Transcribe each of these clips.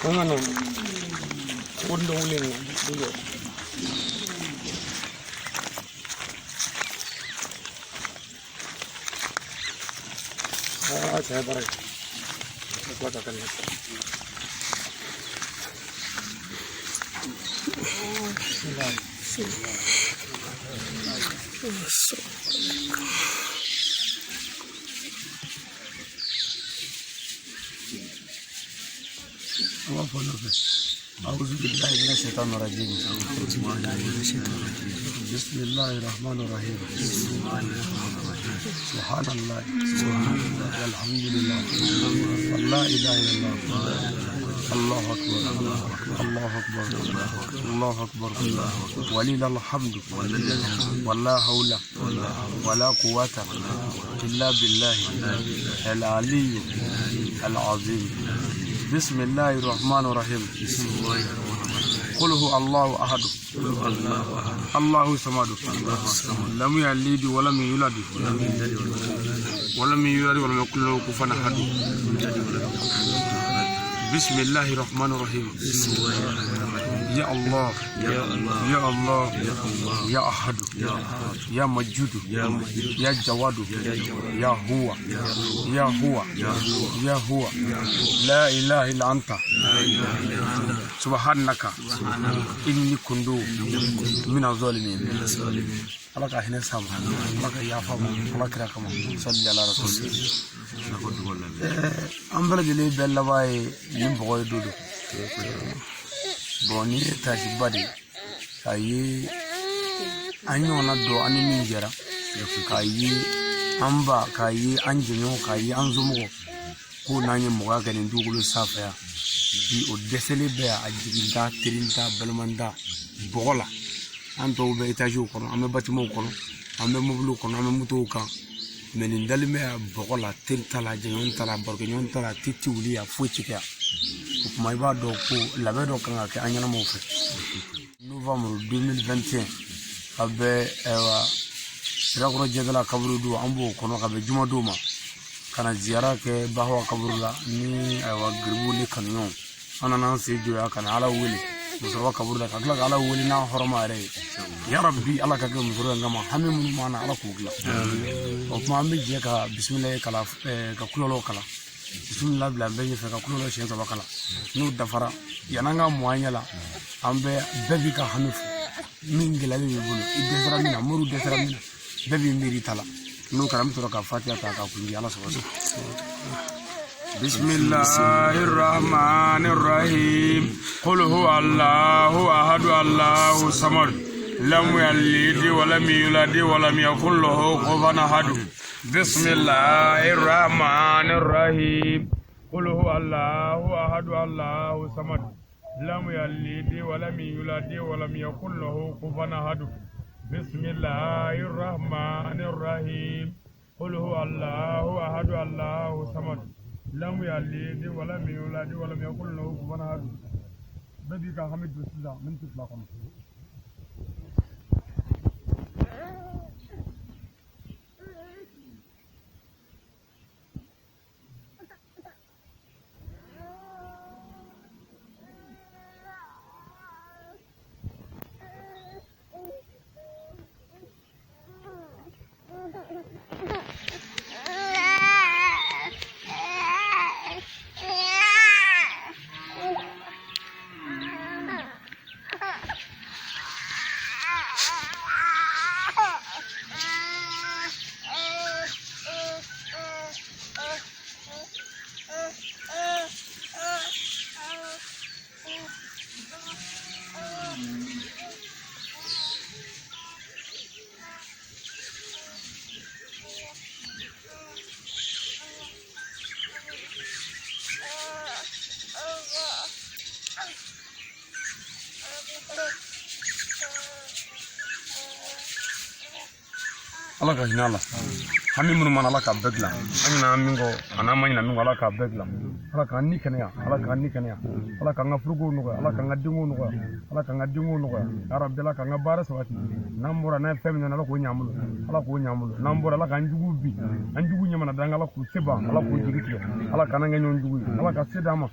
Ano uling dulo. Ah, saya barang. أعوذ بالله من الشيطان الرجيم. بسم الله الرحمن الرحيم. سبحان الله والحمد لله ولا إله إلا الله الله أكبر الله أكبر الله أكبر ولله الحمد ولا حول ولا قوة إلا بالله العلي العظيم. بسم الله الرحمن الرحيم. قل هو الله أحد الله الصمد لم يلد ولم يولد ولم يولد ولم يكن له كفوا أحد. بسم الله الرحمن الرحيم. يا الله يا الله يا أحد يا مجود يا جواد يا هو يا هو يا هو لا إله إلا أنت سبحانك إني كنت من الظالمين. Ala ka hinɛ s'a ma, Ala ka yafa ma, Ala kira kama, sali ala rasul. An bɛɛ lajɛlen bɛɛ laban ye nin bɔgɔ ye don. Bon, ni ye tasiba de ye k'a ye an ɲɔgɔnna dɔ an ni min jɛra, k'a ye an ba, k'a ye an jɛɲɔgɔn, k'a ye an somɔgɔ ko n'an ye mɔgɔya kɛ nin dugukolo sanfɛ yan bi, o dɛsɛlen bɛ yan, a jiginta, terinta, balimanta bɔgɔ la. An tɔw bɛ etaziw kɔnɔ, an bɛ batimaw kɔnɔ, an bɛ mobiliw kɔnɔ, an bɛ motow kan, mɛ nin dalen bɛ yan bɔgɔ la, teri t'a la, jɛɲɔgɔn t'a la, barokɛɲɔgɔn t'a la, ti wuli yan, foyi ti kɛ yan. O tuma i b'a dɔn ko labɛn dɔ kan ka kɛ an ɲɛnamaw fɛ. Novembre 2021 a bɛ ayiwa Sirakɔrɔ Jɛdala kaburu don, an b'o kɔnɔ ka bɛn jumadon ma, ka na ziyara kɛ Bahawa kaburu la ni ayiwa geribuw ni kanuɲɔgɔnw. An nana an sen jɔ yan ka na Ala wele musokɔrɔba kaburu la, ka tila ka Ala wele n'a hɔrɔma yɛrɛ ye. Yarabi, Ala ka kɛ musokɔrɔba in kama, hami minnu b'an na, Ala k'o dilan. O tuma an bɛ jɛ ka bisimilayi kalan, ka kulɔlɔ kalan, bisimila bila an bɛɛ ɲɛfɛ, ka kulɔlɔ siɲɛ 3 kalan. N'o dafara, yan'an ka mɔ an ɲɛ la, an bɛɛ b'i ka hami fɔ, min gɛlɛyalen b'i bolo, i dɛsɛra min na, moriw dɛsɛra min na, bɛɛ b'i miiri ta la. N'o kɛra, an bɛ sɔrɔ ka fatiya ta ka kun di Ala sɔrɔ. بسم الله الرحمن الرحيم. قل هو الله أحد الله الصمد لم يلد ولم يولد ولم يكن له كفوا أحد. بسم الله الرحمن الرحيم. قل هو الله أحد الله الصمد لم يلد ولم يولد ولم يكن له كفوا أحد. بسم الله الرحمن الرحيم. قل هو الله أحد الله الصمد لم يلد ولم يولد ولم يكن له كفوا أحد. بدي كحمد بسلا من تطلقهم. Ala ka hinɛ a la, hami minnu mana, Ala k'a bɛɛ dilan. An ɲinɛ min kɔ a n'an ma ɲinɛ min kɔ, Ala k'a bɛɛ dilan. Ala k'an ni kɛnɛya, Ala k'an ni kɛnɛya, Ala k'an ka furukow nɔgɔya, Ala k'an ka denkow nɔgɔya, Ala k'an ka denkow nɔgɔya. Ya Rabbi, Ala k'an ka baara sabati. N'an bɔra n'an ye fɛn min na, Ala k'o ɲɛ an bolo, Ala k'o ɲɛ an bolo. N'an bɔra, Ala k'an juguw bi, an jugu ɲɛmana dan, Ala k'u se ban, Ala k'u jigi tigɛ, Ala k'an kɛ ɲɔgɔn jugu ye, Ala ka se d'an ma.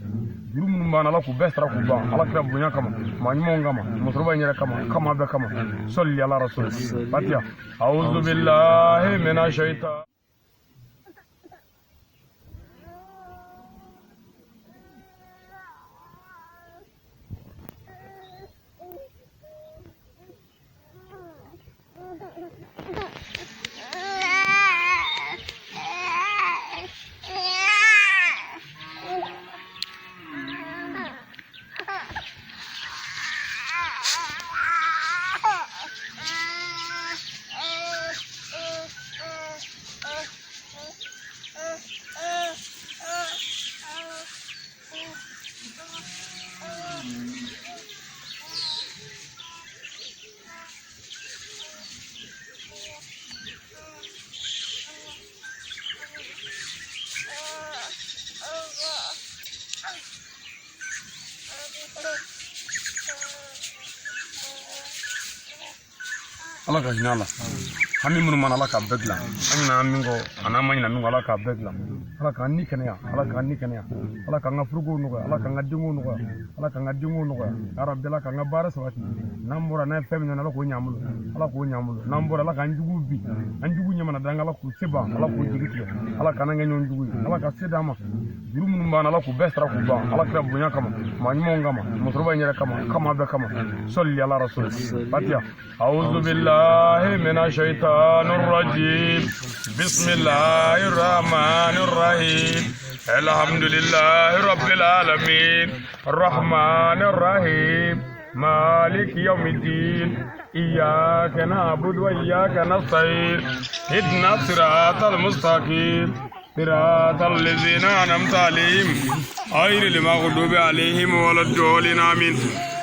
Juru minnu b'an na, Ala k'u bɛɛ sara k'u ban. Ala kira bonya kama, maa ɲumanw kama, musokɔrɔba in yɛrɛ kama, kama bɛɛ kama. Sɔli ala rasul. Fatiha. A'udhu billahi minash shaitan. Ala ka hinɛ a la. Hami minnu mana, Ala k'a bɛɛ dilan. An ɲinɛ min kɔ a n'an ma ɲinɛ min kɔ, Ala k'a bɛɛ dilan. Ala k'an ni kɛnɛya, Ala k'an ni kɛnɛya, Ala k'an ka furukow nɔgɔya, Ala k'an ka denkow nɔgɔya, Ala k'an ka denkow nɔgɔya. Ya Rabbi, Ala k'an ka baara sabati. N'an bɔra n'an ye fɛn min na, Ala k'o ɲ'an bolo, Ala k'o ɲ'an bolo. N'an bɔra, Ala k'an juguw bi, an jugu ɲɛmana dan, Ala k'u se ban, Ala k'u jigi tigɛ, Ala k'an kɛ ɲɔgɔn jugu ye, Ala ka se d'an ma. Juru minnu b'an na, Ala k'u bɛɛ sara k'u ban. Ala kira bonya kama, maa ɲumanw kama, musokɔrɔba in yɛrɛ kama, kama bɛɛ kama. Sɔli ala rasul. Fatiha. أعوذ بالله من الشيطان الرجيم. بسم الله الرحمن الرحيم. الحمد لله رب العالمين الرحمن الرحيم مالك يوم الدين إياك نعبد وإياك نستعين اهدنا الصراط المستقيم صراط الذين أنعمت عليهم غير المغضوب عليهم ولا الضالين آمين.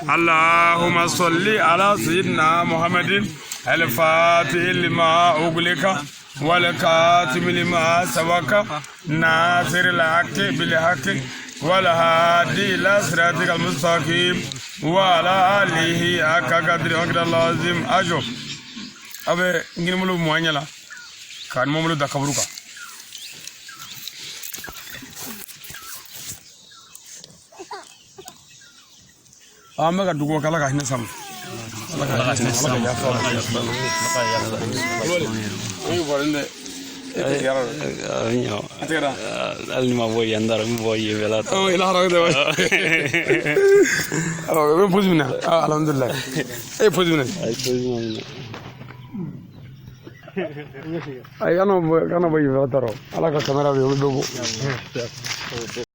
اللهم صل على سيدنا محمد الفاتح لما أغلق والكاتم لما سبق ناصر الحق بالحق والهادي إلى صراطك المستقيم وعلى آله حق قدره ومقداره العظيم. أجو أبي نجيب موانيلا كان مملو دكبروكا. An bɛ ka dugu kɛ, Ala ka hinɛ sama. Ala ka hinɛ sama, Ala ka yafa. O ye bɔlen dɛ. E tɛ yɔrɔ dɛ. A tɛ da. Hali ni ma bɔ yan dara, n bɛ bɔ yen fɛla ta. Ɔ, ila hara dɛ. Ɔ, i bɛ posi minɛ. Alhamdulilayi. E ye posi minɛ. A ye posi minɛ. Ayi, kana bɔ yen fɛla ta rɔ. Ala ka kamera bɛ yen, olu bɛ bɔ.